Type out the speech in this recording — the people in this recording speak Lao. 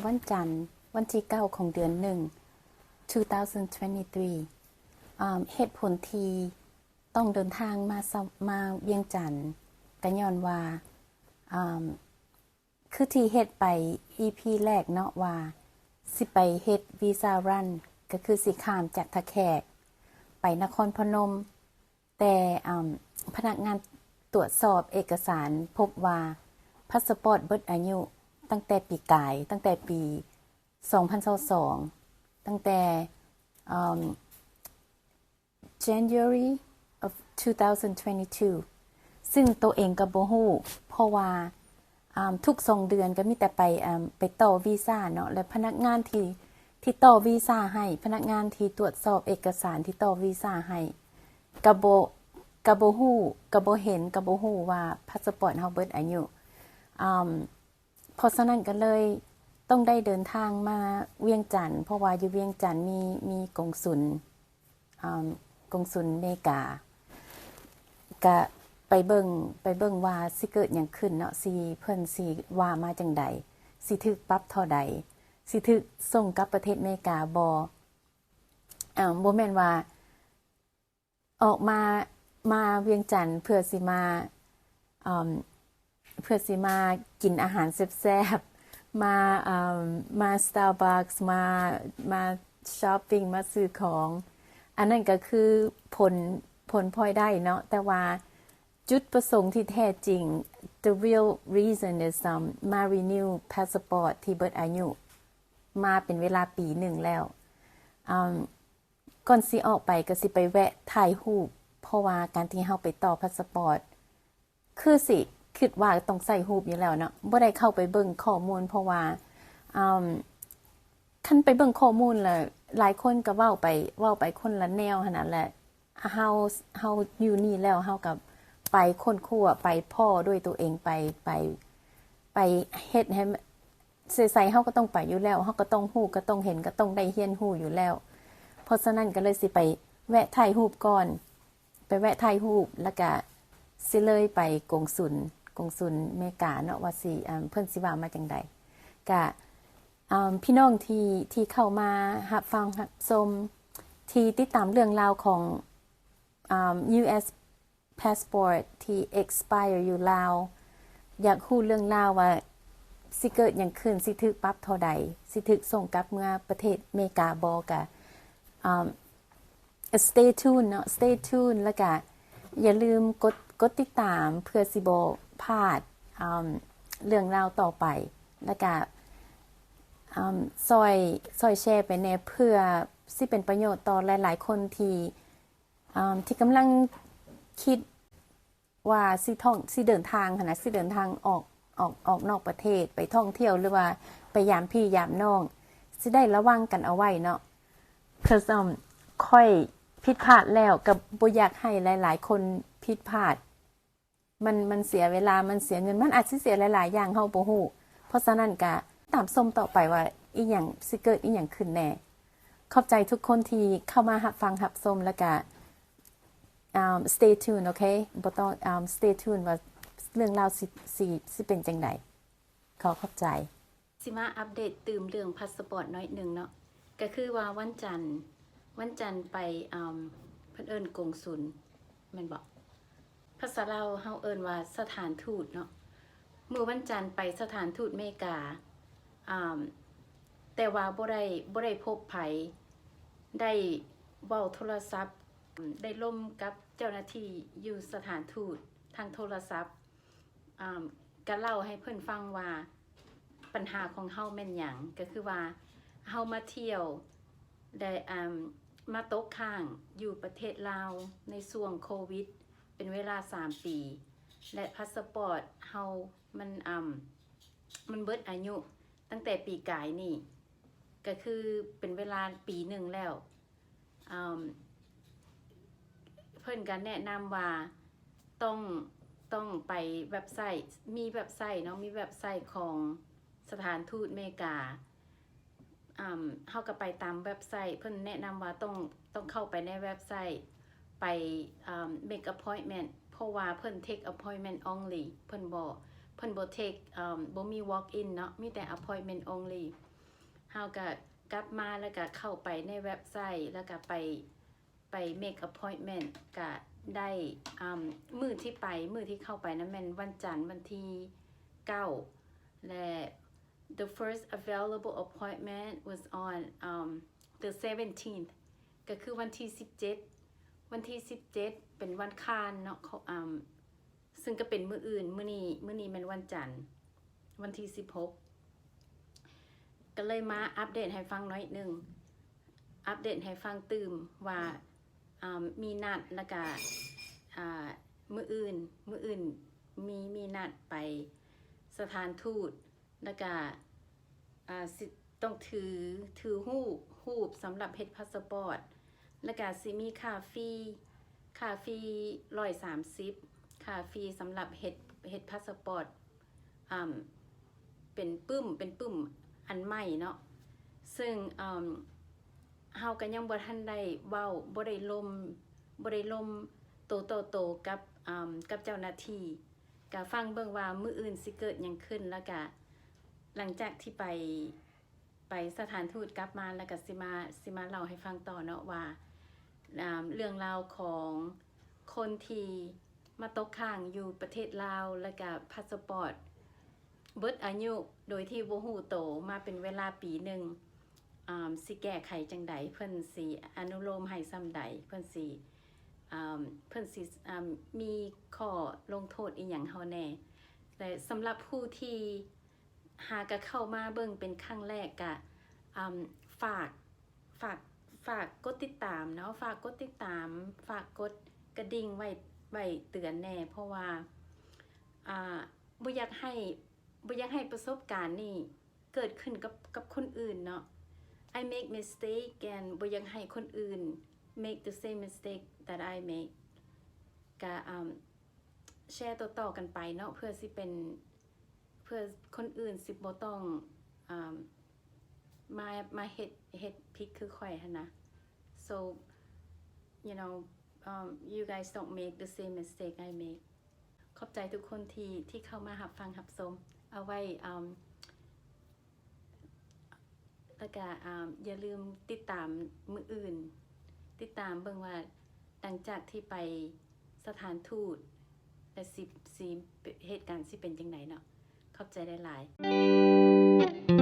ວັນຈັນ ວັນທີເກົ້າຂອງເດືອນໜຶ່ງ two thousand twenty-three ເຫດຜົນທີ່ຕ້ອງເດີນທາງມາສະ ມາວຽງຈັນ ກໍຍ້ອນວ່າ ຄືທີ່ເຮັດໄປ ອີພີ ແລກເນາະ ວ່າຊິໄປເຮັດ visa run ກໍຄືຊິຂ້າມຈາກທ່າແຂກໄປນະຄອນພະນົມ. ແຕ່ ອາ ພະນັກງານຕວດສອບເອກະສານພົບວ່າພາສປອດເບິດອາຍຸຕັ້ງແຕ່ປີກາຍ, ຕັ້ງແຕ່ປີສອງພັນຊາວສອງ, ຕັ້ງແຕ່ ອາ January of two thousand twenty-two ຊຶ່ງໂຕເອງກໍບໍ່ຮູ້ ເພາະວ່າ ອາ ທຸກສອງເດືອນກໍມີແຕ່ໄປ ອາ ໄປຕໍ່ວີຊາເນາະ ແລະ ພະນັກງານທີ່ ທີ່ຕໍ່ວີຊາໃຫ້, ພະນັກງານທີ່ຕວດສອບເອກະສານທີ່ຕໍ່ວີຊາໃຫ້ ກໍບໍ່ ກໍບໍ່ຮູ້ ກໍບໍ່ເຫັນ ກໍບໍ່ຮູ້ວ່າພາສະປອດເຮົາເບິດອາຍຸ. ອາ ເພາະສະນັ້ນກໍເລີຍຕ້ອງໄດ້ເດີນທາງມາວຽງຈັນ ເພາະວ່າຢູ່ວຽງຈັນມີ ມີກົງສຸນ ອາ ກົງສຸນເມກາ ກະໄປເບິ່ງ ໄປເບິ່ງວ່າຊິເກີດຫຍັງຂຶ້ນເນາະ, ຊິ ເພິ່ນຊິວ່າມາຈັ່ງໃດ, ຊິຖືກປັບເທົ່າໃດ, ຊິຖືກສົ່ງກັບປະເທດເມກາບໍ່. ອາ ບໍ່ແມ່ນວ່າອອກມາ ມາວຽງຈັນເພື່ອຊິມາ ອາ ເພື່ອຊິມາກິນອາຫານແຊບໆ ມາ ມາ Starbucks ມາ ມາ shopping ມາຊື້ຂອງ. ອັນນັ້ນກໍຄືຜົນ ຜົນພອຍໄດ້ເນາະ, ແຕ່ວ່າຈຸດປະສົງທີ່ແທ້ຈິງ the real reason is ອາ ມາ renew passport ທີ່ເບິດອາຍຸມາເປັນເວລາປີໜຶ່ງແລ້ວ. ອາ ກ່ອນຊິອອກໄປກໍຊິໄປແວະຖ່າຍຮູບ ເພາະວ່າການທີ່ເຮົາໄປຕໍ່ພາສະປອດ ຄືຊິຄິດວ່າຕ້ອງໃສ່ຮູບຢູ່ແລ້ວເນາະ, ບໍ່ໄດ້ເຂົ້າໄປເບິ່ງຂໍ້ມູນ ເພາະວ່າ ອາ ຄັນໄປເບິ່ງຂໍ້ມູນລະ ຫຼາຍຄົນກໍເວົ້າໄປ ເວົ້າໄປຄົນລະແນວຫັ້ນນະ ແລະ ເຮົາ ເຮົາຢູ່ນີ້ແລ້ວ ເຮົາກໍໄປຄົ້ນຄວ້າ ໄປພໍ້ດ້ວຍຕົວເອງ ໄປ ໄປ ໄປເຮັດໃຫ້ ໃສໆເຮົາກໍຕ້ອງໄປຢູ່ແລ້ວ, ເຮົາກໍຕ້ອງຮູ້ ກໍຕ້ອງເຫັນ ກໍຕ້ອງໄດ້ຮຽນຮູ້ຢູ່ແລ້ວ. ເພາະສະນັ້ນກໍເລີຍຊິໄປແວະຖ່າຍຮູບກ່ອນ, ໄປແວະຖ່າຍຮູບ ແລ້ວກະຊິເລີຍໄປກົງສຸນ ກົງສຸນເມກາເນາະ ວ່າຊິ ເພິ່ນຊິວ່າມາຈັ່ງໃດ. ກະ ອາ ພີ່ນ້ອງທີ່ ທີ່ເຂົ້າມາຮັບຟັງຮັບຊົມ ທີ່ຕິດຕາມເລື່ອງລາວຂອງ ອາ US passport ທີ່ expire ຢູ່ລາວ, ຢາກຮູ້ເລື່ອງລາວວ່າຊິເກີດຫຍັງຂຶ້ນ, ຊິຖືກປັບເທົ່າໃດ, ຊິຖືກສົ່ງກັບເມືອປະເທດເມກາບໍ່, ກະ ອາ stay tuned ເນາະ, stay tuned ແລ້ວກະຢ່າລືມກົດ ກົດຕິດຕາມເພື່ອຊິບໍ່ພາດ ອາ ເລື່ອງລາວຕໍ່ໄປ, ແລ້ວກະ ອາ ຊ່ອຍ ຊ່ອຍແຊໄປແດ່ ເພື່ອຊິເປັນປະໂຫຍດຕໍ່ຫຼາຍໆຄົນທີ່ ອາ ທີ່ກຳລັງຄິດວ່າຊິທ່ອງ ຊິເດີນທາງຫັ້ນນະ, ຊິເດີນທາງອອກ ອອກ ອອກນອກປະເທດ ໄປທ່ອງທ່ຽວ ຫຼືວ່າໄປຢາມພີ່ຢາມນ້ອງ, ຊິໄດ້ລະວັງກັນເອົາໄວ້ເນາະ. ເພາະ ອາ ຂ້ອຍຜິດພາດແລ້ວ ກໍບໍ່ຢາກໃຫ້ຫຼາຍໆຄົນຜິດພາດ. ມັນ ມັນເສຍເວລາ ມັນເສຍເງິນ ມັນອາດຊິເສຍຫຼາຍໆຢ່າງ ເຮົາບໍ່ຮູ້. ເພາະສະນັ້ນກະຕາມຊົມຕໍ່ໄປວ່າອີ່ຫຍັງ ຊິເກີດອີ່ຫຍັງຂຶ້ນແດ່. ຂອບໃຈທຸກຄົນທີ່ເຂົ້າມາຮັບຟັງຮັບຊົມ ແລ້ວກະ ອາ stay tuned ໂອເຄ? ບໍ່ຕ້ອງ ອາ stay tuned ວ່າເລື່ອງລາວຊິ ຊິ ຊິເປັນຈັ່ງໃດ. ຂໍຂອບໃຈ. ຊິມາອັບເດດຕື່ມເລື່ອງພາສະປອດໜ້ອຍໜຶ່ງເນາະ, ກະຄືວ່າວັນຈັນ ວັນຈັນໄປ ອາ ເພິ່ນເອີ້ນກົງສຸນແມ່ນບໍ່? ພາສາລາວເຮົາເອີ້ນວ່າສະຖານທູດເນາະ. ມື້ວັນຈັນໄປສະຖານທູດເມກາ ອາ ແຕ່ວ່າບໍ່ໄດ້ ບໍ່ໄດ້ພົບໃຜ, ໄດ້ເວົ້າໂທລະສັບ ໄດ້ລົມກັບເຈົ້າໜ້າທີ່ຢູ່ສະຖານທູດທາງໂທລະສັບ. ອາ ກະເລົ່າໃຫ້ເພິ່ນຟັງວ່າ ບັນຫາຂອງເຮົາແມ່ນຫຍັງ, ກະຄືວ່າເຮົາມາທ່ຽວ ແລະ ອາ ມາຕົກຄ້າງຢູ່ປະເທດລາວໃນຊ່ວງໂຄວິດເປັນເວລາສາມປີ ແລະ ພາສະປອດເຮົາມັນ ອາ ມັນເບິດອາຍຸຕັ້ງແຕ່ປີກາຍນີ້ ກະຄືເປັນເວລາປີໜຶ່ງແລ້ວ. ອາ ເພິ່ນກະແນະນຳວ່າຕ້ອງ ຕ້ອງໄປເວັບໄຊ, ມີເວັບໄຊເນາະ, ມີເວັບໄຊຂອງສະຖານທູດເມກາ. ອາ ເຮົາກະໄປຕາມເວັບໄຊ, ເພິ່ນແນະນຳວ່າຕ້ອງ ຕ້ອງເຂົ້າໄປໃນເວັບໄຊ ໄປ ອາ make appointment ເພາະວ່າເພິ່ນ take appointment only ເພິ່ນບໍ່ ເພິ່ນບໍ່ take ອາ ບໍ່ມີ walk in ເນາະ, ມີແຕ່ appointment only. ເຮົາກະກັບມາ ແລ້ວກະເຂົ້າໄປໃນເວັບໄຊ ແລ້ວກະໄປ ໄປ make appointment ກະໄດ້. ອາ ມື້ທີ່ໄປ ມື້ທີ່ເຂົ້າໄປນັ້ນແມ່ນວັນຈັນ ວັນທີເກົ້າ ແລະ the first available appointment was on, um, the seventeenth ກໍຄືວັນທີສິບເຈັດ ວັນທີສິບເຈັດເປັນວັນຄານເນາະ ເຂົາ ອາ ຊຶ່ງກໍເປັນມື້ອື່ນ ມື້ນີ້ ມື້ນີ້ແມ່ນວັນຈັນ ວັນທີສິບຫົກ ກໍເລີຍມາອັບເດດໃຫ້ຟັງໜ້ອຍໜຶ່ງ ອັບເດດໃຫ້ຟັງຕື່ມວ່າ ອາ ມີນັດ ແລ້ວກະ ອາ ມື້ອື່ນ ມື້ອື່ນມີ ມີນັດໄປສະຖານທູດ ແລ້ວກະ ອາ ຊິຕ້ອງຖື ຖືຮູບ ຮູບສຳລັບເຮັດພາສະປອດ ແລ້ວກະຊິມີຄ່າຟີ ຄ່າຟີຮ້ອຍສາມສິບ ຄ່າຟີສຳລັບເຮັດ ເຮັດພາສະປອດ ອາ ເປັນປຶ້ມ ເປັນປຶ້ມອັນໃໝ່ເນາະ ຊຶ່ງ ອາ ເຮົາກໍຍັງບໍ່ທັນໄດ້ເວົ້າ ບໍ່ໄດ້ລົມ ບໍ່ໄດ້ລົມໂຕຕໍ່ໂຕກັບ ອາ ກັບເຈົ້າໜ້າທີ່ ກະຟັງເບິ່ງວ່າມື້ອື່ນຊິເກີດຫຍັງຂຶ້ນ ແລ້ວກະຫຼັງຈາກທີ່ໄປ ໄປສະຖານທູດກັບມາ ແລ້ວກະຊິມາ ຊິມາເລົ່າໃຫ້ຟັງຕໍ່ເນາະວ່າ ອາ ເລື່ອງລາວຂອງຄົນທີ່ມາຕົກຄ້າງຢູ່ປະເທດລາວ ແລ້ວກະພາສະປອດເບິດອາຍຸໂດຍທີ່ບໍ່ຮູ້ໂຕມາເປັນເວລາປີໜຶ່ງ ອາ ຊິແກ້ໄຂຈັ່ງໃດ ເພິ່ນຊິອະນຸໂລມໃຫ້ສ່ຳໃດ ເພິ່ນຊິ ອາ ເພິ່ນຊິ ອາ ມີຂໍ້ລົງໂທດອີ່ຫຍັງເຮົາແນ່ ແລະ ສຳລັບຜູ້ທີ່ຫາກະເຂົ້າມາເບິ່ງເປັນຄັ້ງແລກ ກະ ອາ ຝາກ ຝາກ ຝາກກົດຕິດຕາມເນາະ ຝາກກົດຕິດຕາມ ຝາກກົດກະດິ່ງໄວ້ ໄວ້ເຕືອນແນ່ ເພາະວ່າ ອາ ບໍ່ຢາກໃຫ້ ບໍ່ຢາກໃຫ້ປະສົບການນີ້ເກີດຂຶ້ນກັບ ກັບຄົນອື່ນເນາະ I make mistake and ບໍ່ຢາກໃຫ້ຄົນອື່ນ make the same mistake that I make ກະ ອາ ແຊຕໍ່ໆກັນໄປເນາະ ເພື່ອຊິເປັນ ເພື່ອຄົນອື່ນຊິບໍ່ຕ້ອງ ອາ ມາ ມາເຮັດ ເຮັດຜິດຄືຂ້ອຍຫັ້ນນະ so you know, um, you guys don't make the same mistake I make. ຂອບໃຈທຸກຄົນທີ່ ທີ່ເຂົ້າມາຮັບຟັງຮັບຊົມ ເອົາໄວ້ ອາ ແລ້ວກະ ອາ ຢ່າລືມຕິດຕາມມື້ອື່ນ ຕິດຕາມເບິ່ງວ່າຫຼັງຈາກທີ່ໄປສະຖານທູດ ແລະ ຊິ ຊິ ເຫດການຊິເປັນຈັ່ງໃດເນາະ. ຂອບໃຈຫຼາຍໆ.